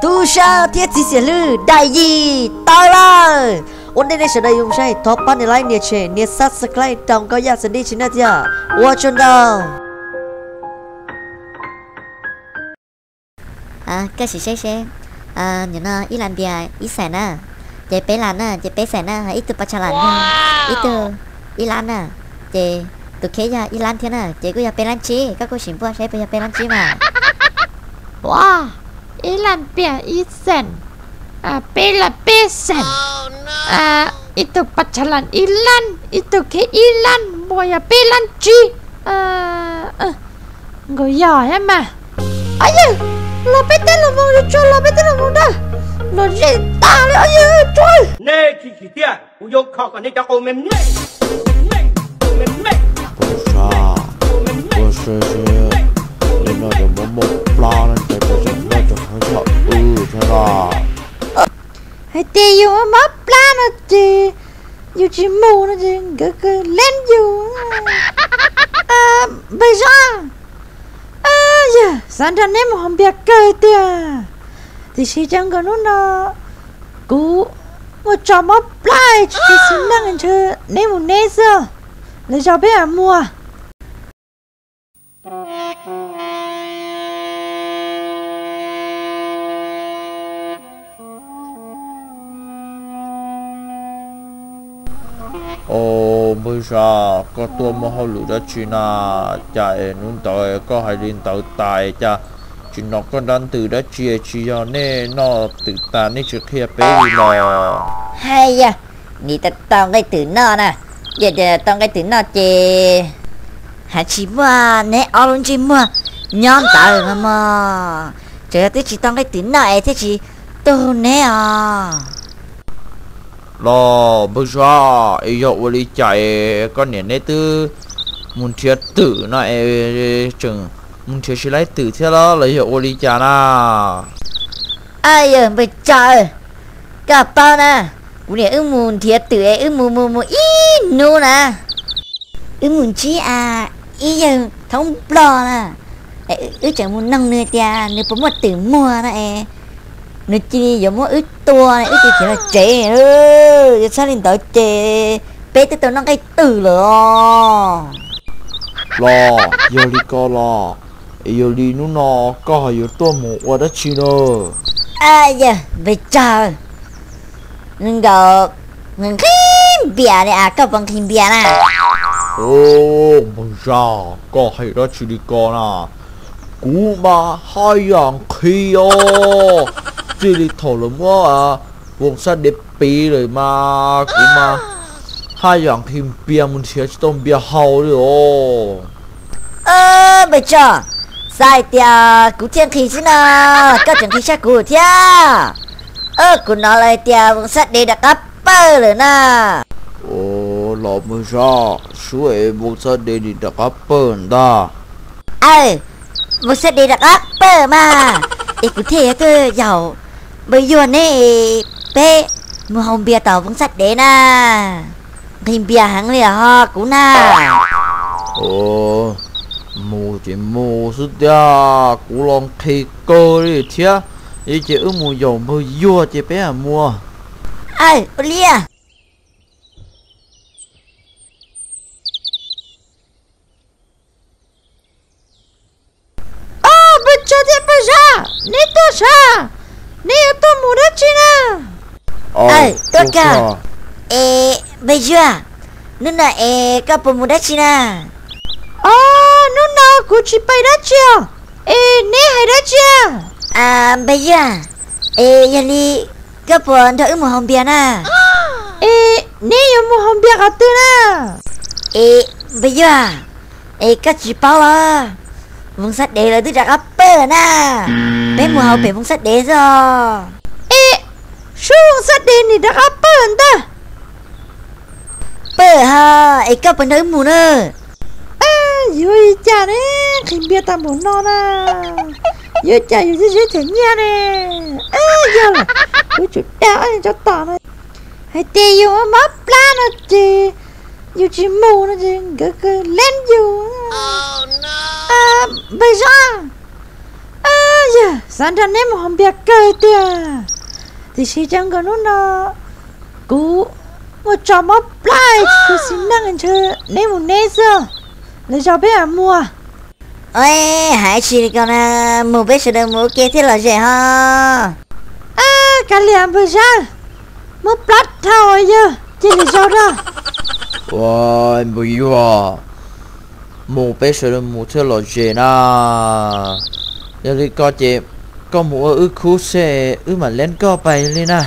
Tub sab thiab txiv xiam hlwb daim yim tawm lawm. Ua ntej nej sawv daws yuav mus saib thov pab nias like, nias share, nias subscribe rau Nkauj Yaj Xav Dib Tsis Naj thiab. Ua tsaug ntau. Koj sim saib seb, nim no ib las npias ib xees na, ces peb las na ces peb xees na, ib tug pas tsha las na, ib tug ib lab na, ces tus kheb yog ib lab thiab na, ces kuj yog peb lab tsib, koj kuj sim npuaj saib puas yog peb lab tsib mas. Ua, ib las npias ib xees, peb las peb xees, ib tug pas tsha las ib lab, ib tug kheb ib lab, puas yog peb lab tsib? Nkaus yog thiab mas. Au yawg, los peb teb los mus, yuav tsum los peb teb los mus na, los ze tag li au yawg tsuag. Nej tsis tsim txiaj, kuv yuav kho kom nej cov qau me me, me me, me me. Pum sab, ua se se, li no ces muab muab plab no ces tau tseem muaj cov qhov txhaum wb thiab no. Hais tias yus ua mob plab no ces yus tsis mus no ces nkawd kawg leej yus. Npawg Zab, yawg xav nrog neb mus haus npias kawg tiag, tiam sis cas nkaus hnub no kuv muaj tso mob plab tsis txhob xis neej, ntshe neb mus neb xwb, lwm zaus peb mam mus. Au, npawg Zab, koj tuaj muaj hauj lwm dab tsi na? Cas es hnub ntawd koj hais li ntawd tas, cas tsis hnov koj ntab ntws dab tsi? Tsis yog nej noj twm tas nej tsis qhia peb li los? Hais yog, nim tau nqaij twm noj na, yog tias tau nqaij twm noj ces hais tsis muaj neb ob lub ntsej muag nyob ntawd no mog. Tseem yog twb tsis tau nqaij twm noj es thiaj tsis tug neb os. Los npawg Zab, es yog ua li cas es koj niam neb twb mus nrhiav twm no es tseem mus nrhiav tsis laib twm thiab los yog ua li cas na? Yawg npawg Tsawg, koj paub na, kuv niam wb mus nrhiav twm es wb mus mus mus ib hnub na, wb mus ntsib ib yawg thoob nplog na, wb tseem mus noog nws tias nws puas muaj twm muag no es nws cia li yuav muab wb tua, wb cia li khiav los tsev. Yog txhob li ntawd ces peb twb tau noj nqaij twm lawm os. Los yog li ko los, es yog li hnub no koj ho yuav tuaj mus ua dab tsi na? Yawg npawg Tsawg, nkaus nqhis npias li as, koj puas nqhis npias na? Npawg Zab, koj hais dab tsi li ko na? Kuv mas haj yam nqhis os, txij li thaum lawv muab Voos Xab Dev piv lawm mas kuv mas haj yam nqhis npias, mus nrhiav tsis tau npias haus li os. Npawg Tsawg, xav hais tias kuv thiaj nqhis xwb na, koj tseem nqhis tshaj kuv thiab. Kuv hnov lawv hais tias Voos Xab Dev rov qab pawg lawm na. Los npawg Zab, sub es Voos Xab Dev nim rov qab pawg ntag. Aw, Voos Xab Dev rov qab pawg mas, es kuv thiaj yuav tuaj yaum npawg Yuag neb, peb mus haus npias tom Voos Xab Dev na. Nqhis npias heev li ho kuv na. Mus ces mus xwb tiag, kuv los nqhis kawg li thiab. Ces wb mus yaum npawg Yuag ces peb mam mus. Aw, ua li. Npawg Tsawg thiab npawg Zab, neb tuaj sav, neb yuav tuaj mus dab tsi na? Tuaj kawg. Es npawg Yuag, hnub no es koj puas mus dab tsi na? Os, hnub no kuv tsis pais dab tsi os. Es neb hais dab tsi? Npawg Yuag, es yog li koj puas nrog wb mus haus npias na? Es neb yuav mus haus npias qhov twg na? Es npawg Yuag, es koj tsis paub los, Voos Xab Dev lawv twb rov qab pawg na. Peb mus haus pem Voos Xab Dev xwb os. Es sub, Voos Xab Dev nim rov qab pawg ntag. Pawg ha, es koj puas nrog wb mus na? Yuav li cas ne, nqhis npias tag npaum no na, yuav cas yus thiaj seb them nyiaj ne? Yog lawm, kuv tsum dag ob niag tsov tom no. Hais tias yus ua mob plab no ces yus tsis mus no ces nkawd kawg leej yus. Npawg Zab, Yog xav nrog neb mus haus npias kawg tiag, tiam sis cas nkawd hnub no kuv muaj tso mob plab tsis tau xis neej, ntshe neb mus neb xwb, lwm zaus peb mam mus. Ua, hais tsis li ko na, mus peb sawv daws mus ua ke thiaj lom zem ho. Kav liam npawg Zab, mob plab dhau yawg, cia lwm zaus da. Ua, npawg Yuag, mus peb sawv daws mus thiaj lom zem na. Yog li ko ces koj mus ua wb khub xwb wb mam leeb koj pais li na.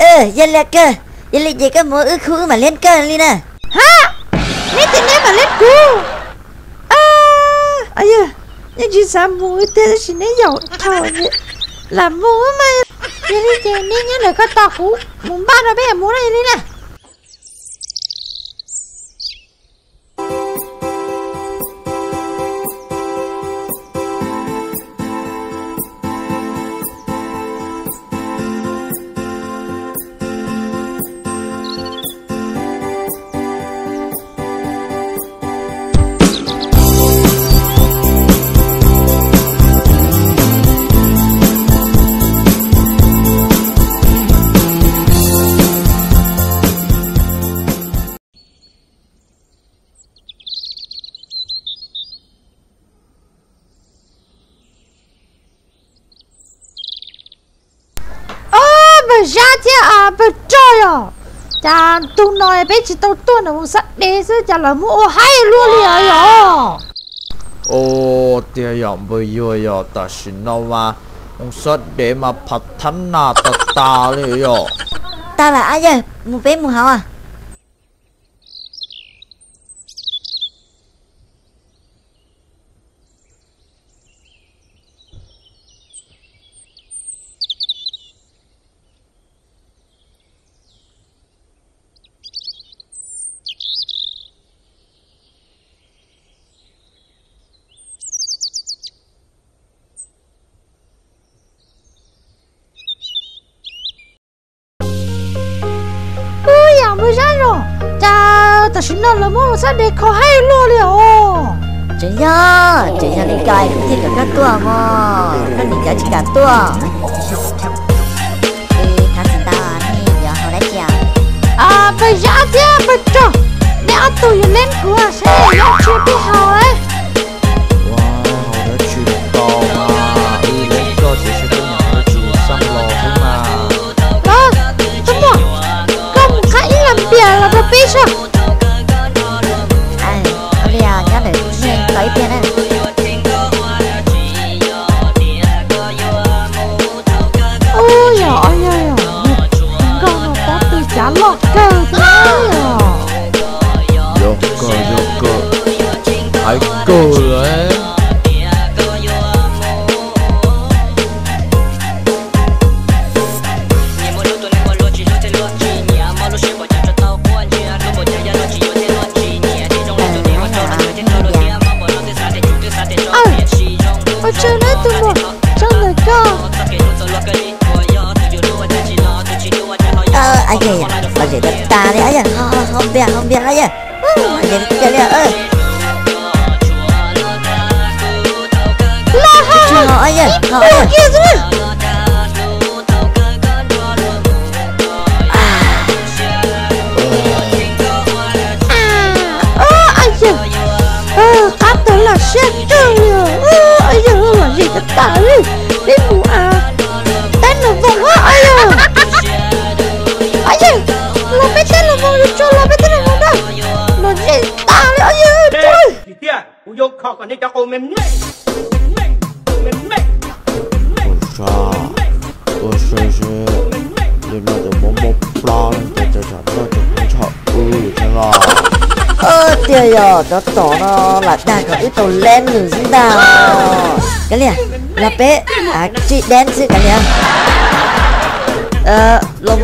Yog li kawg, yog li ces koj mus ua wb khub wb mam leeb koj li na. Ha, neb tias neb mam leeb kuv? Yog, yeej tsis xav mus tiag tab sis neb yaum dhau, lam mus mas. Yog li ces neb nyob ntawm ko tos kuv mus npaj rau peb mam mus na, yog li na. Ob, npawg Zab thiab npawg Rog yog, cas ntu no peb tsis tau tuaj ntawm Moos Xab Dev xwb cas lawv muab ua haib luaj li os yog? Ua tiag yog npawg Yuag, yog tam sim no mas Moos Xab Dev mas phav thab naj tas tas li yog. Tag lawm ab yawg, mus peb mus hauv. Ub, yam npawg Zab los, cas tam sim no lawv muab Moos Xab Dev kho haib luaj li os. Tseem yog, tseem yog li ko kuv thiaj kom koj tuaj mog, koj nim cov tsis kam tuaj. Thov txim ntau, nej yuav haus dab tsi? Npawg Zab thiab npawg Rog, nej ob tug yuav leeb kuv seb yuav tsis pib haus. Ua, haus dab tsi tau mas, wb leeb koj tiam sis koj niam tsis xaj los xwb mas. Los, tus muam, koj mus qhab ib lab npias los rau peb soj. Ua li, nyob ntawm nej tos ib pliag na. Ub, yog ob yawg, nkauj no pob tw cav loj kawg thiab. Yog kawg, yog kawg, hais kawg lawm. Ua tsaug na tus muam, tsaug ntawm koj. Ab yawg, lom zem tas tas li ab yawg, ho ho npias ho npias ab yawg, lom zem tiag tiag li. Los ho, ho ab yawg, ho ab yawg. Ab yawg, qab tawv lam siab kawg li, ab yawg lom zem tas tas li, peb mus a, teb nus voos ab yawg. Ab yawg, los peb teb nus voos, yuav tsum los peb teb nus voos na, lom zem tas li ab yawg. Ua sab, ua sab seb, li no ces muab mob plab li cas cas tsam no ces kuv ntshaw wb thiab los. Tiag yog cov tom no lam dag kom wb tau leeb nws xwb ntag. Kav liam, los peb tsij deeb xwb kav liam. Los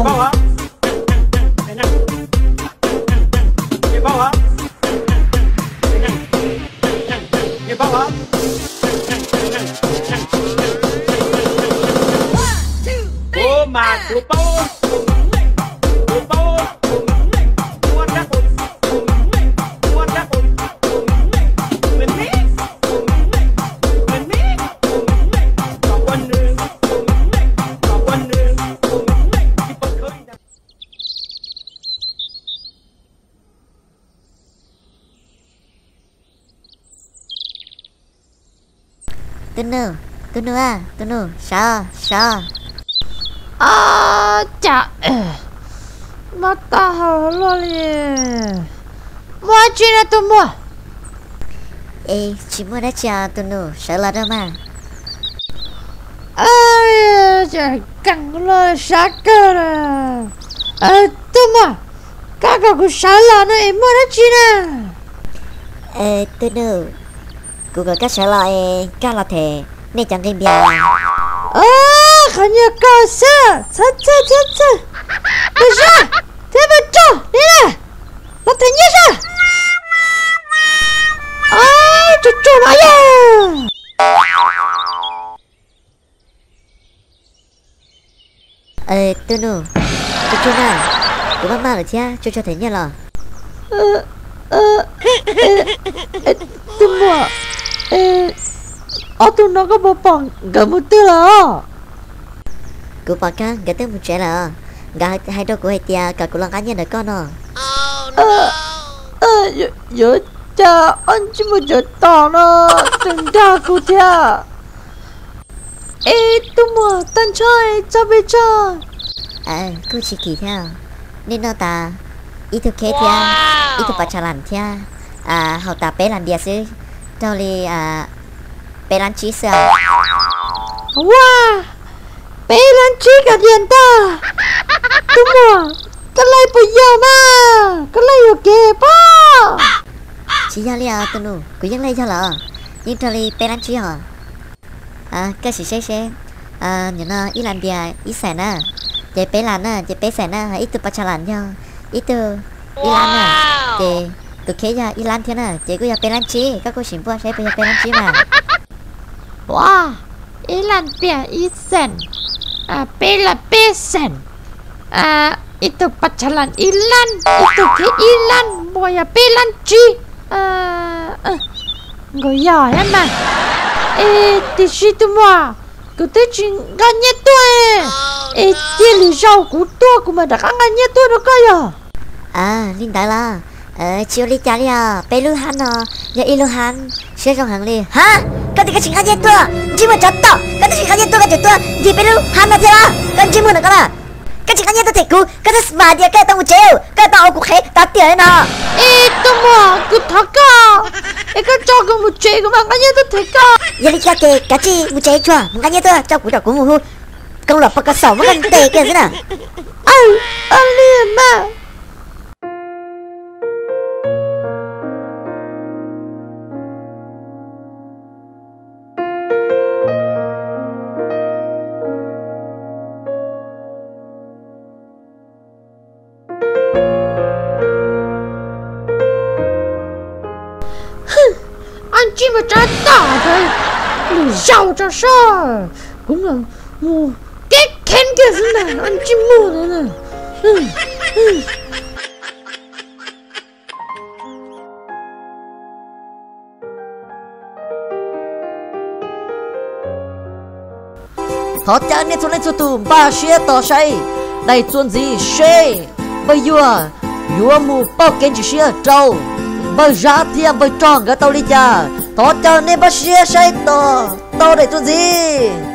Tus nus, tus nus a, tus nus, sawv, sawv. Ab, cas mob taub hau luaj li. Muaj dab tsi na tus muam? Es tsis muaj dab tsi os tus nus, sawv los rau mas. Cas keej los sab kawg na. Tus muam, koj kom kuv sawv los no es muaj dab tsi na? Tus nus, kuv kom koj sawv los es koj los them nej cov nqi npias. Qhov nyuag koj xwb, txhob txhawj txhob txhawj. Peb sab thiab peb rog li na, los them nyiaj sab. Tsuag tsuag no yog. Tus nus, tsuag tsuag na, kuv maj maj lawm thiab, tsuag tsuag them nyiaj los. Tus muam, ob tug no koj puas pom nkawd mus twg lawm? Kuv pom kab nkawd twb mus tsev lawm, nkawd hais rau kuv hais tias kom kuv los nqa nyiaj ntawm koj no. Yuav cas ob ntsej muag tsawv tom no tseem nrog kuv thiab. Es tus muam, tag nrho txog pes tsawg? Kuj tsis kim thiab, nej noj tas ib tug kheb thiab ib tug pas tsas las thiab haus tas peb las npias xwb, raug li peb lab tsib xwb. Ua, peb lab tsib kom diam ntag. Tus muam, koj laij puas yog mas, koj laij yuam kev pob. Tsis yog li os tus nus, kuv yeej laij yog lawm, yeej raug li peb lab tsib os. Koj sim saib seb, nim no ib las npias ib xees na, ces peb las na ces peb xees na, ib tug pas tsas las yog ib tug ib lab na, ces tus kheb yog ib lab thiab na ces kuj yog peb lab tsib, koj kuj sim npuaj saib puas yog peb lab tsib mas. Ua, ib las npias ib xees, peb las peb xees, ib tug pas tsas las ib lab, ib tug kheb ib lab, puas yog peb lab tsib? Nkaus yog thiab mas. Es tiam sis tus muam, kuv twb tsis nqa nyiaj tuaj, es cia lwm zaus kuv tuaj kuv mam rov qab nqa nyiaj tuaj rau koj yog. Li ntawd los tsis ua li cas li os, peb lub hab no yog ib lub hab siab zoo heev li. Ha, koj tias koj tsis nqa nyiaj tuaj, ntsej muag tsov tom, koj twb tsis nqa nyiaj tuaj koj tseem tuaj ncig peb lub hab no thiab los? Koj ntsej muag ntawm koj na, koj tsis nqa nyiaj tuaj them kuv, koj twb xav tias koj tau mus tsev, koj tau ua kuv qhev tau tiam li no. Es tus muam, kuv thov koj, es koj tso kuv mus tsev kuv mam nqa nyiaj tuaj them koj. Yog li cas ces kav tsij mus tsev tsuag, mus nqa nyiaj tuaj tso kuv, kom kuv mus hu koob lom poj koob xaus muab koj ntes kiag xwb na. Aw, li mas. Ab ntsej muag tsov tom, lwm zaus tso soj, kuv mam mus keb kheeb kiag xwb ntag, ab ntsej muag no na. Thov caw nej txhua leej txhua tus npaj siab tos saib daim txuas ntxiv seb npawg Yuag yuav mus pauj kev ntsim siab rau npawg Zab thiab npawg Rog nkawd tau li cas. Thov caw nej npaj siab saib tos tau daim txuas ntxiv.